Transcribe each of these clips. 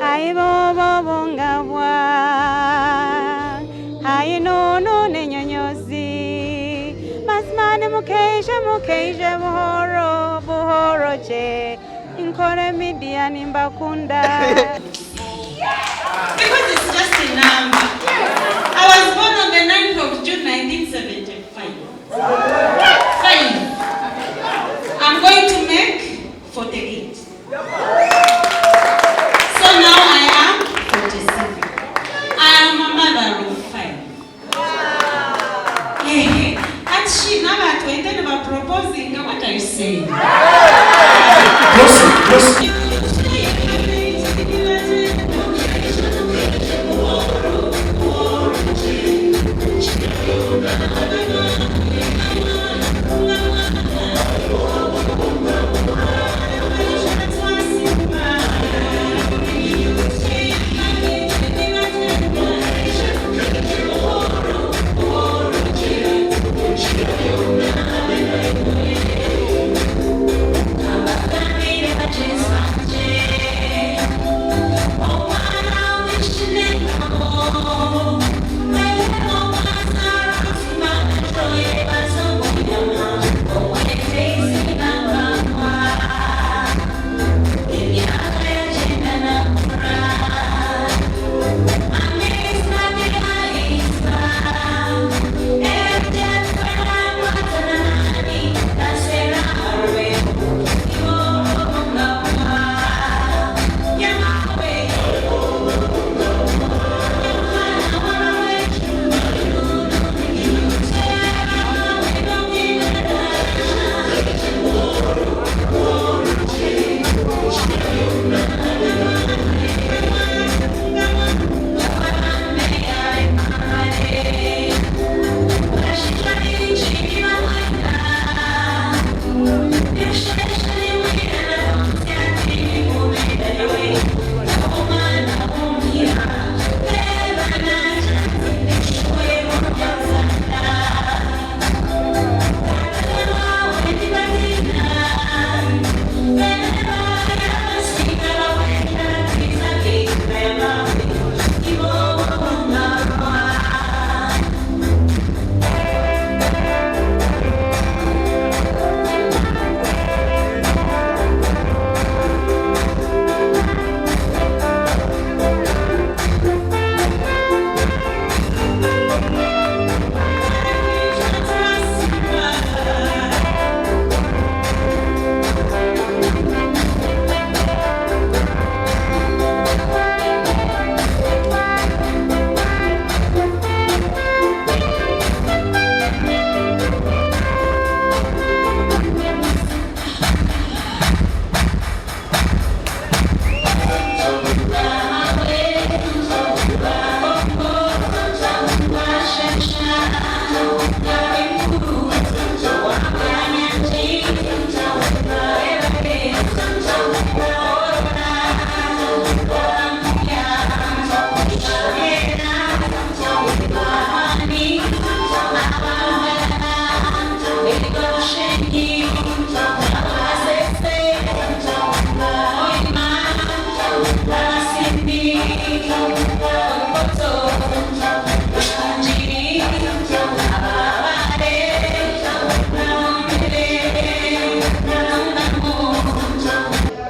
Ai bobobongabwa Ai nono n'enyonyozi Mazima nimukeije mukeije buhoro buhoro gye Nkore media nimbakunda. Because it's just a number. I was born on the 9th of June 1975. Five. I'm going to make 48. So now I am 47. I am a mother of five. Ehe, Hati shi n'abantu ente nibaproposinga, what are you saying? Prosi, prosi.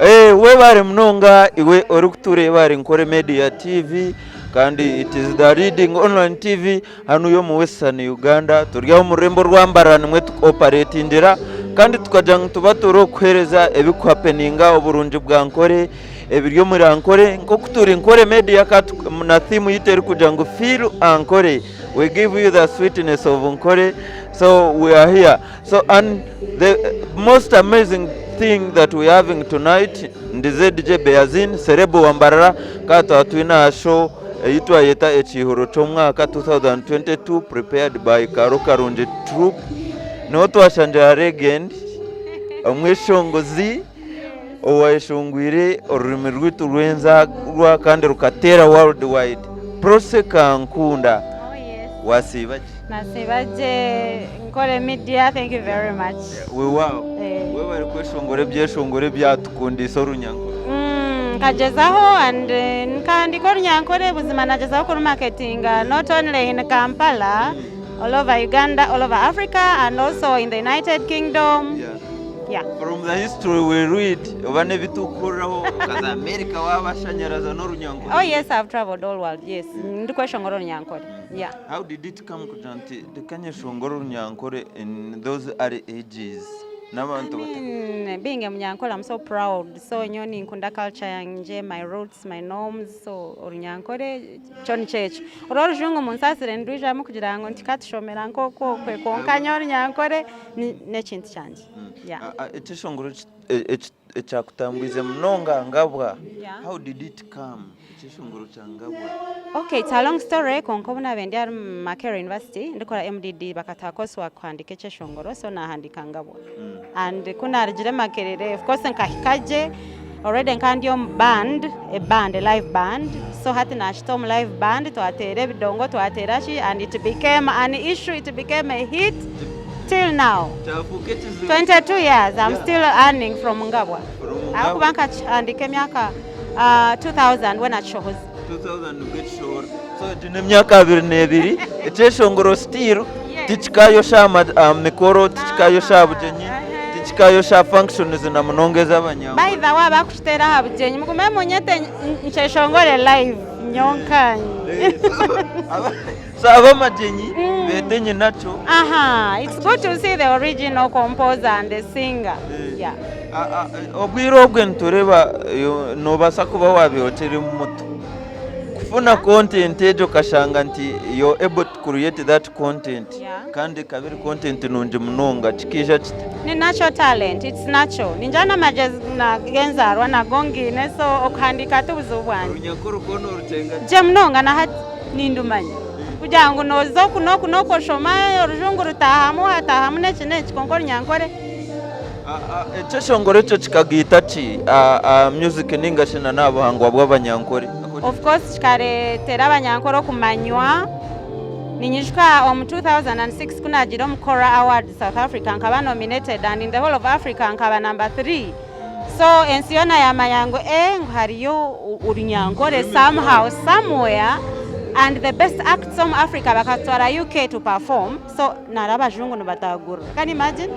Eh, webare munonga iwe orikutureeba ahari Nkore Media TV kandi it is the leading online TV hanu y'omu Western Uganda. Turi aha omu rurembo rwa Mbarara nimwo tuoperatingira kandi tukagira ngu tuba turi okukuheereza ebikuhapeninga oburungi bwa Nkore, ebiri omuri Ankore. Nk'oku turi Nkore Media ka na theme yaitu erikugira ngu Feel Ankore, we give you the sweetness of Nkore so we are here. So and the most amazing thing that we are having tonight ndi ZJ Beyazin Serebo wa Mbarara ka twaba twine aha show ei twayeta ekiihuro ky'omwaka 2022 prepared by Karo Karungi Troupe. Niho twashangira Legend omweshongozi owayeshongwire orurimi rwaitu rw'enzaarwa kandi rukateera world wide. Prossy Kankunda Oh yes. wasiiba gye? Nasiiba gye Nkore media thank you very much. Weewaawo Eh. webare kweshongora ebyeshongoro ebyatukundiise orunyankore. Nkagyezaho and nkahandiika orunyankore buzima nagyezaho kurumaketinga not only in Kampala, all over Uganda, all over Africa and also in the United Kingdom. Yeah. From the history we read oba n'ebitukuhuriraho okaza America wabashanyaraza n'orunyankore. Oh yes, I've traveled all world, yes. Ndikweshongora orunyankore. Yeah. How did it come kugira nti reka nyeshongore orunyankore in those early ages n'abantu I mean, being a Munyankore, I'm so proud. So nyowe ninkunda culture yangye, my roots, my norms. So orunyankore kyo nikyo ekyo. Oru orujungu munsaasire nindwijamu kugira ngu tikatushomera nk'oku okwe kwonka nyowe orunyankore n'ekintu kyangye. Yeah. Ekyeshongoro ekyakutambwize munonga Ngabwa, how did it come? Ekyeshongoro kya Ngabwa. Okay, it's a long story kwonka obu naabaire ndi ahari Makerere University ndikukora MDD bakatuha course work kuhandiika ekyeshongoro so naahandiika Ngabwa. And ku naarugire Makerere of course nkahika gye already nkaba ndi omu band, a band, a live band so hati naashita omu live band twateera ebidongo twateera ki and it became an issue, it became a hit till now. Kyafuuka ekizibu. 22 years I'm still earning from Ngabwa. From Ngabwa. Ahabw'okuba nkakihandiika emyaka 2000 we nakishohoza. 2000 nibwo ekishohora. So egi n'emyaka 22 ekyeshongoro still tikikayosha aha mikoro, tikikayosha aha bugyenyi, tikikayosha aha functions na munonga ez'abanyankore. By the way abakukiteera aha bugyenyi mugume munyete nkyeshongore live nyonkanye. So ab'amagyenyi beete nyinakyo. Aha, it's good to see the original composer and the singer. Yeah. Obwire obwe nitureeba noobaasa kuba waabaire okiri muto. Kufuna content egyo okashanga nti you're able to create that content kandi ekaba eri content nungi munonga kikaija kita? Ni natural talent, it's natural. Ningira n'amagyezi g'enzaarwa nago ngiine so okuhandiika ti buzibu bwangye. Orunyakore okwo noorukyenga gye? Gye munonga na hati nindumanya. Kugira ngu nooza oku n'oku n'oku oshoma orujungu rutaahamu hataahamu n'eki n'eki kwonka orunyankore. Ekyeshongoro ekyo kikagaita ki aha music ninga shi n'aha buhangwa bw'abanyankore? Of course kikareetera abanyankore okumanywa. Ninyijuka omu 2006 ku naagiire omu Kora Awards South Africa nkaba nominated and in the whole of Africa nkaba number 3. So ensi yoona yaamanya ngu ee ngu hariyo orunyankore somehow somewhere and the best acts omu Africa bakatutwara UK to perform. So nari abajungu nibatagurira can you imagine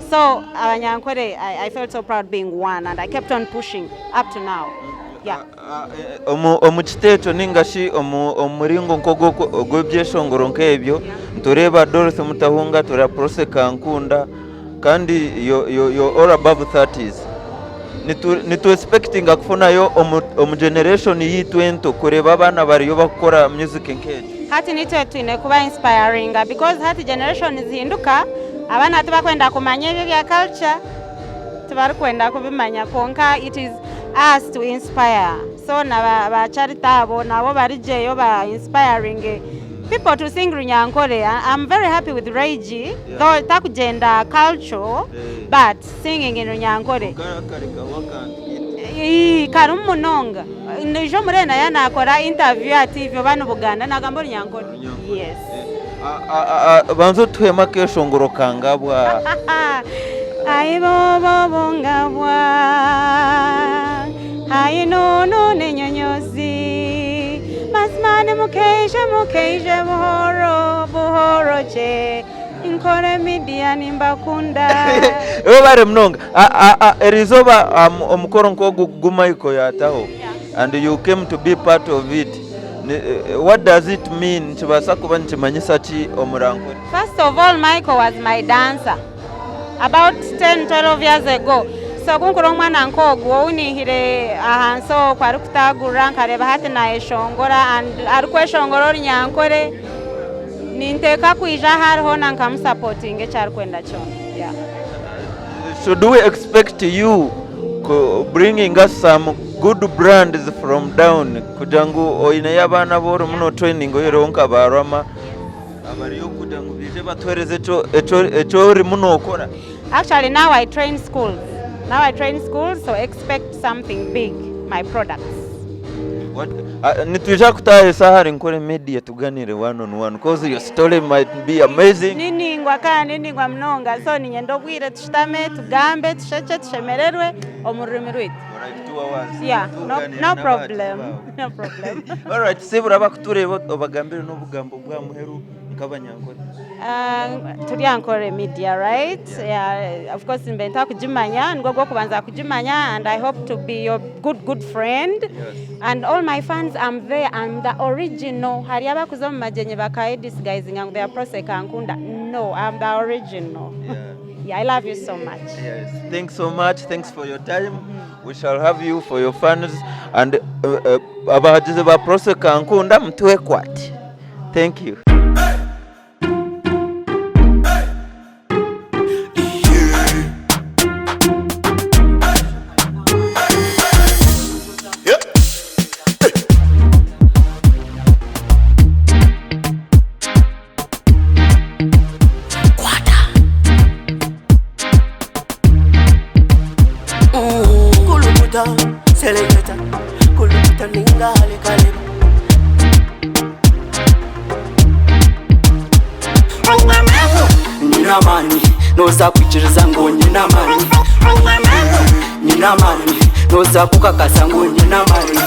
so abanyankore I, I felt so proud being one and I kept on pushing up to now yeah. Omu kiti ekyo ninga shi omu muringo nk'ogw'ebyeshongoro nk'ebyo nitureeba Dorothy Mutahunga tureeba Prossy Kankunda kandi you're all above 30s nitu expectinga kufunayo omu generation yaitu ento kureeba abaana bariyo bakukora music nk'egyo. Hati nitwe twine kuba inspiringa because hati generation nizihinduka abaana tibakwenda kumanya ebyo ebya culture tibarikwenda kubimanya kwonka it is us to inspire so na ba Charity abo nabo barigyeyo ba inspiringe people to sing Runyankore. I'm very happy with Ray G though takugyenda culture but singing in Runyankore. Ii, karimu munonga. Noija omurena yaaba naakora interview aha TV oba ni Buganda naagamba Orunyankore. Yes. Banza otuhemu akeshongoro ka Ngabwa. Ai bobo bo Ngabwa, ai nunu n'enyonyozi, mazima nimukeije mukeije buhoro buhoro gye. Nkore media nimbakunda. Webare munonga. Erizooba omukoro nk'ogu gu Michael yaataho and you came to be part of it, what does it mean? Nikibaasa kuba nikimanyisa ki omuri Ankole? First of all Michael was my dancer about 10, 12 years ago so ku nkureeba omwana nk'ogu ou niihire ahansi okwo arikutagurira nkareeba hati nayeshongora and arikweshongora orunyankore Ninteeka kwija ahu ari hoona nkamusapotinga eki arikwenda kyona. Yeah. Should we expect you bringing us some good brands from down kugira ngu oineyo abaana abu orimu notraininga oihireho nka ba Rama abariyo kugira ngu baije batuheereze eki orimu nokora? Actually now I train schools. Now I train schools so expect something big, my products. Nitwija kutaaha eshaaha ahari Nkore Media tuganire one on one coz your story might be amazing. Ni ningwa kandi ni ningwa munonga so niinyenda obwire tushutame tugambe tushekye tushemererwe omu rurimi rwaitu. For like 2 hours. Yeah, no, Tuganira no n'abahanzi problem. bawe. No problem. Alright, sibura abakutureeba obagambire n'obugambo bwa muheru nk'abanyankore. Turi Ankore Media, right? Yeah, of course mbe ntakugimanya, nigwo gw'okubanza kugimanya, and I hope to be your good good friend. And all my fans, I'm there. I'm the original. Hari abakuza omu magyenyi bakaye disguising ngu they are Prossy Kankunda. No, I'm the original. Yeah, I love you so much. Yes. Thanks so much. Thanks for your time. We shall have you for your fans and abahagizi ba Prossy Kankunda mutwekwate. Thank you. Kulukuta, seleketa, kulukuta ninga halikaleba. Nyine amaani, noza kwikiriza ngu nyine amaani. Nyine amaani, noza kukakasa ngu nyine amaani.